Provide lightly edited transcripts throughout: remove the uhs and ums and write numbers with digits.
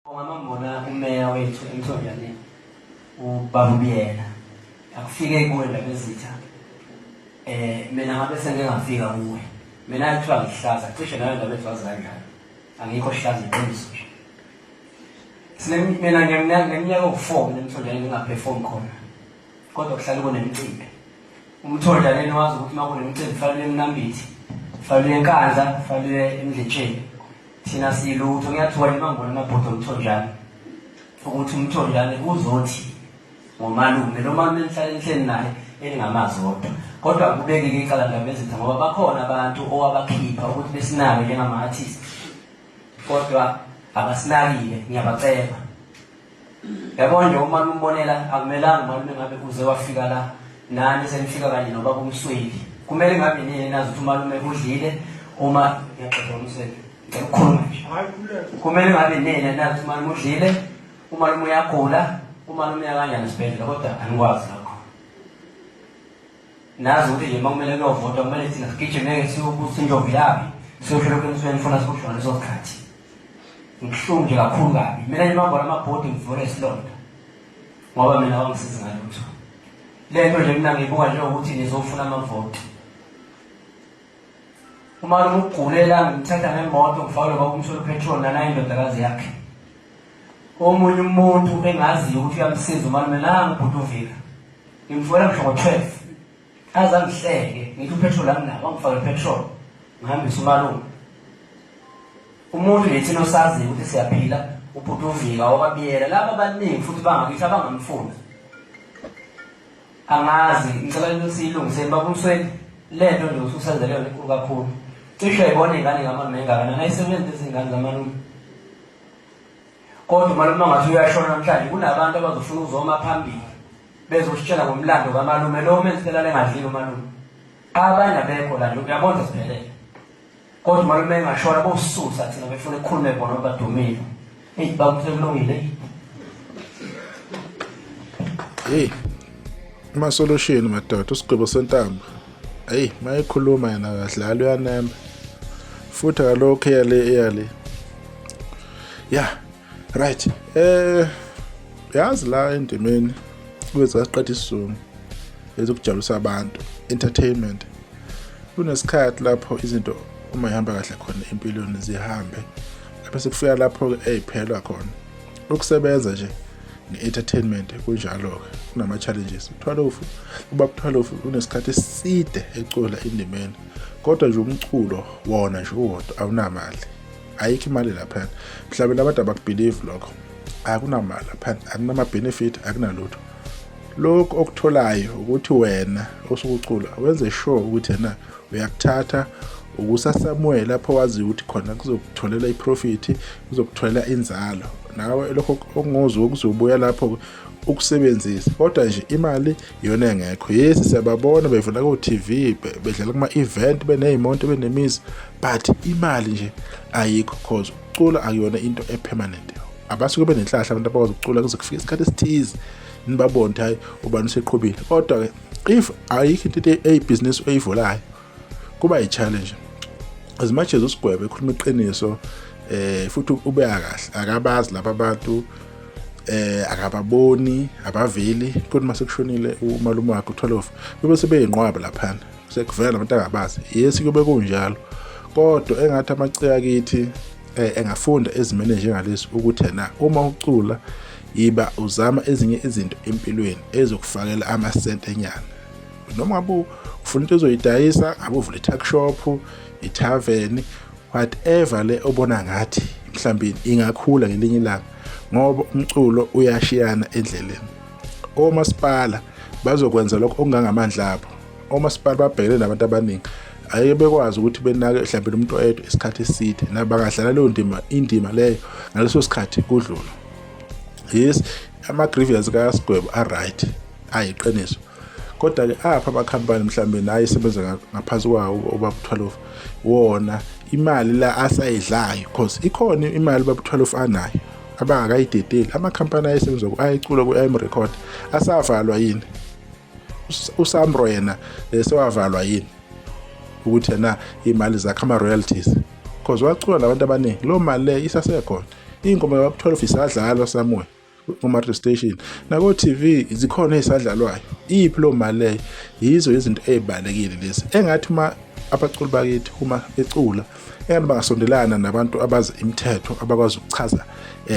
Ngomambona umeya wethu eMthonjaneni ubaba uBiyela akufike kuwe ndaba ezitha mina ngabe sengike ngafika kuwe mina kuthiwa ngihlaza cishe nayo ndaba ethu wazi kanjalo angikho hlaza iqiniso nje mina ngeminyaka ewu-4 mina emthonjaneni ngingaperform khona kodwa kuhlale kunemicimbi umthonjaneni wazi ukuthi uma kunemicimbi kufanele emnambithi kufanele enkandla kufanele emdletsheni thina siyilutho ngiyathuka nje uma ngibona amabhodo omthonjane ukuthi umthonjane uzothi ngomalume lo malume enihlale nihleli naye eningamazi kodwa kodwa kubekeke icala ndabezitha ngoba bakhona abantu owabakhipha ukuthi besinake njengama-artist kodwa abasinakile ngiyabacela yabona nje uma umbonela akumelanga umalume ngabe uze wafika la nani senifika kanye nobaba umsweli kumele ngabe nini nazi ukuthi umalume udlile uma ngiyaxoxa umsweli ngicela ukukhuluma nje kumele ngabe nini nazi ukuthi umalume udlile umalume uyagula umalume uya kanjani esibhedlela kodwa anikwazi lokho nazi ukuthi nje uma kumele kuyovotwa kumele thina sigijime siyobusa indlovu yaphi siyosho lokhu enisuke nifuna sikusho ngaleso sikhathi ngibuhlungu nje kakhulu kabi mina nje mangibona amabhodi ngivula isilonda ngoba mina wangisiza ngalutho le nto nje mina ngiyibuka njengokuthi nizofuna amavoti umalume ugulela ngimthatha ngemoto ngifake lo baba umsolo petrol nanayo indodakazi yakhe omunye umuntu engaziyo ukuthi uyamsiza umalume nangu ubhuti uvika ngimfonela mhla ngo-12 aze angihleke ngithi upetrol anginawo angifake petrol ngihambise umalume umuntu nje thina osaziyo ukuthi siyaphila ubhuti uvika wakwabiyela laba abaningi futhi bangakithi abangamfuni angazi ngicela into siyilungise baba umsweli le nto nje ususenzele yona inkulu kakhulu cishe uyayibona ingane kamalume engakanani ayisebenzi izingane zamalume kodwa umalume angathi uyashona namhlanje kunabantu abazofuna ukuzoma phambili bezositshela ngomlando kamalume lo menziselana engadlile umalume abanye abekho la nje uyabona siphelele kodwa umalume engashona bosusa thina befuna ukukhulume bona badumile eyi baba sekulungile. Hey, ama-solution madoda usigwebo sentambo. Hey, mayekhuluma yena akadlali uyanemba. Futhi akalokhu eyale eyale. Yeah, right. Yazi la endimeni kwethu siqeda isizungu ezokujabulisa abantu, entertainment. Kunesikhathi lapho izinto uma ihamba kahle khona empilweni zihambe bese kufika lapho-ke ey'phelwa khona ukusebenza nje nge-entertainment kunjalo-ke kunama-challenges uthwalofu ubaba uthwalofu unesikhathi eside ecula endimeni kodwa nje umculo wona nje uwodwa awunamali ayikho imali laphana mhlawumbe labantu abakubhilivi lokho akunamali laphana akunama-benefit akunalutho lokhu okutholayo ukuthi wena osukucula wenze sure ukuthi yena uyakuthatha ukusa somewhere lapho waziyo ukuthi khona kuzokutholela iprofit kuzokutholela inzalo nawe lokho okungozuko kuzobuya lapho ukusebenzisa kodwa nje imali iyona engekho yes siyababona bevela ko-TV bedlala kuma-event beney'moto benemizi but imali nje ayikho cause ukucula akuyona into epermanent abasuke benenhlahla abantu abakwazi ukucula kuze kufike isikhathi esithize nibabone ukuthi hayi ubani useqhubile kodwa-ke if ayikho into eyibhizinisi oyivulayo kuba yi-challenge as much as usigwebe ekhuluma iqiniso futhi ubeka kahle akabazi laba bantu akababoni abaveli kodwa uma sekushonile umalume wakhe utholofu kube sebeyinqwaba laphana sekuvela nabantu angabazi yes kube kunjalo kodwa engathi amacika kithi engafunda ezimene njengalesi ukuthi yena uma ucula yiba uzama ezinye izinto empilweni ezokufakela amasenti enyana noma ngabe ufuna into ozoyidayisa ngabe uvula i-tuck shop i-tavern whatever le obona ngathi mhlawumbe ingakhula ngelinye ilanga ngoba umculo uyashiyana endleleni omasipala bazokwenza lokho okungangamandla abo omasipala babhekene nabantu abaningi ayeke bekwazi ukuthi benake mhlawumbe umuntu oyedwa isikhathi eside nabangadlala leyo ndima indima leyo ngaleso sikhathi kudlula yes ama-grievance kasigwebo a-right ayiqiniso kodwa-ke apha amakhampani mhlawumbe naye isebenza ngaphansi kwawo ubaba uthwalofu wona imali la asayidlayo cause ikhona imali ubaba uthwalofu anayo abangakayidedeli amakhampani ayesebenza ayecula ku-im record asavalwa yini uSamro yena sewavalwa yini ukuthi yena imali zakhe ama-royalties cause wacula nabantu abaningi loo mali leyo isasekhona. Iy'ngoma baba 12 isadlalwa somewhere kuma-radio station nako-TV, zikhona ey'sadlalwayo. Iyiphi loo mali leyo? Yizo izinto ey'balulekile lezi engathi uma abaculi bakithi uma becula engathi bangasondelana nabantu abazi imithetho, abakwazi ukuchaza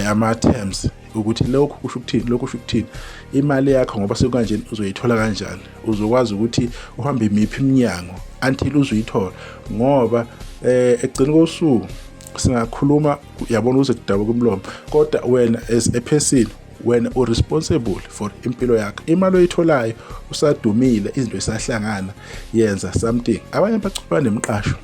ama-terms ukuthi lokhu kusho ukuthini, lokhu kusho ukuthini, imali yakho ngoba sekukanjeni uzoyithola kanjani, uzokwazi ukuthi uhambe imiphi iminyango until uzuyithola, ngoba ekugcina kosuku singakhuluma, yabona, uze kudabuka umlomo, kodwa wena as a person, wena u-responsible for impilo yakho. Imali oyitholayo usadumile, izinto isahlangana, yenza something. Abanye abaculi banemqasho,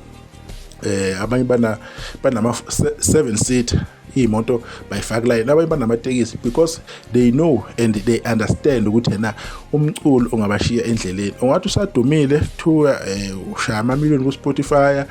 abanye bana banama 7 seat iy'moto bayifaka line, abanye banamatekisi because they know and they understand ukuthi yena umculo ungabashiya endleleni. Ungathi usadumile kuthiwa ushaya amamiliyoni ku-Spotify,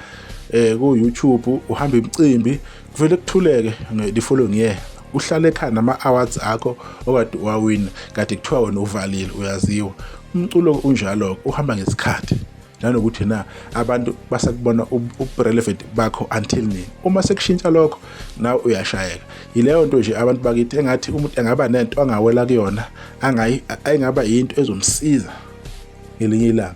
ku-YouTube, uhamba imicimbi, kuvele kuthuleke the following year, uhlale ekhaya nama-awards akho okade wawina, kade kuthiwa wena uvalile, uyaziwa. Umculo unjalo, uhamba ngesikhathi nanokuthi na abantu basakubona ubu-relevant bakho until nini. Uma sekushintsha lokho, nawe uyashayeka. Yileyo nto nje abantu bakithi engathi umuntu engaba nento angawela kuyona, angayi ayingaba yinto ezomsiza ngelinye ilanga.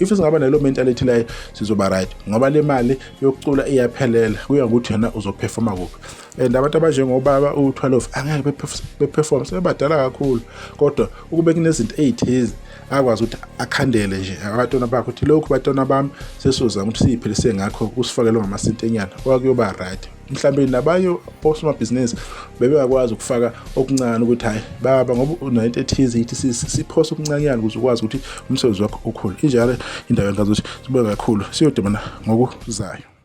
If singaba nalo mentality leyo, sizoba right, ngoba le mali yokucula iyaphelela, kuya ngokuthi yena uzoperforma kuphi. And abantu abanjengobaba u-12 angeke beperform, sebebadala kakhulu, kodwa ukube kunezinto ey'thize akwazi ukuthi akhandele nje abantwana bakhe ukuthi lokhu, bantwana bami, sesizozama ukuthi siyiphilise ngakho, kusifakele ngamasentenyana, kwakuyoba right. Mhlawumbe nabanye osomabhizinisi bebengakwazi ukufaka okuncane ukuthi hhayi baba, ngoba unento ethize, yithi siphose okuncanyana ukuze ukwazi ukuthi umsebenzi wakho ukhule. Injalo indaba engazi ukuthi sibuke kakhulu, siyodibana ngokuzayo.